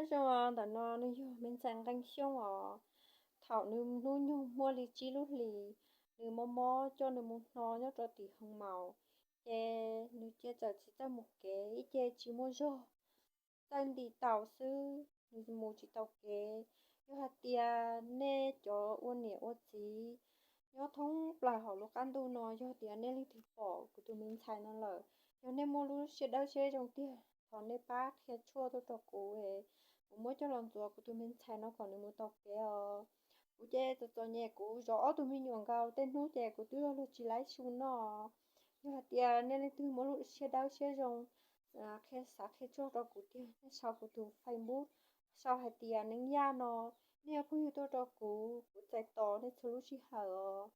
Nyob zoo, ntawm no nws yog me ntxhais Nqee Xyooj os. Thaum nws hnub nyoog muaj li tsib lub hlis, nws mob mob coj nws mus hno nyob rau tim hoo maus, ces nws cia txawm tsis txawj mus kev, ib ce tsis muaj zog, txawj nti taus xwb, nws mus tsis tau kev. Yog hais tias nej cov ua niam ua txiv nyob thoob plaws hauv lub qab ntuj no, yog tias nej leej twg pom kuv tus me ntxhais no lawm, yog nej muaj lub siab dawb siab zoo tiag, thov nej pab qhia tshuaj tuaj rau kuv, kuv muab coj los ntxuav kuv tus me ntxhais no kom nws mus tau kev os. Kuv ces txom txom nyem, kuv zov ob tug me nyuam nkaus, tej hnub ces kuv twb luag tsis laib su noj. Yog hais tias nej leej twg muaj lub siab dawb siab zoo, qhia, xav qhia tshuaj rau kuv tiag, nej sau kuv tus Facebook, sau hais tias Neeb Yaj no, nej ua phooj ywg tuaj rau kuv, kuv txais tos nej txhua lub sij hawm os.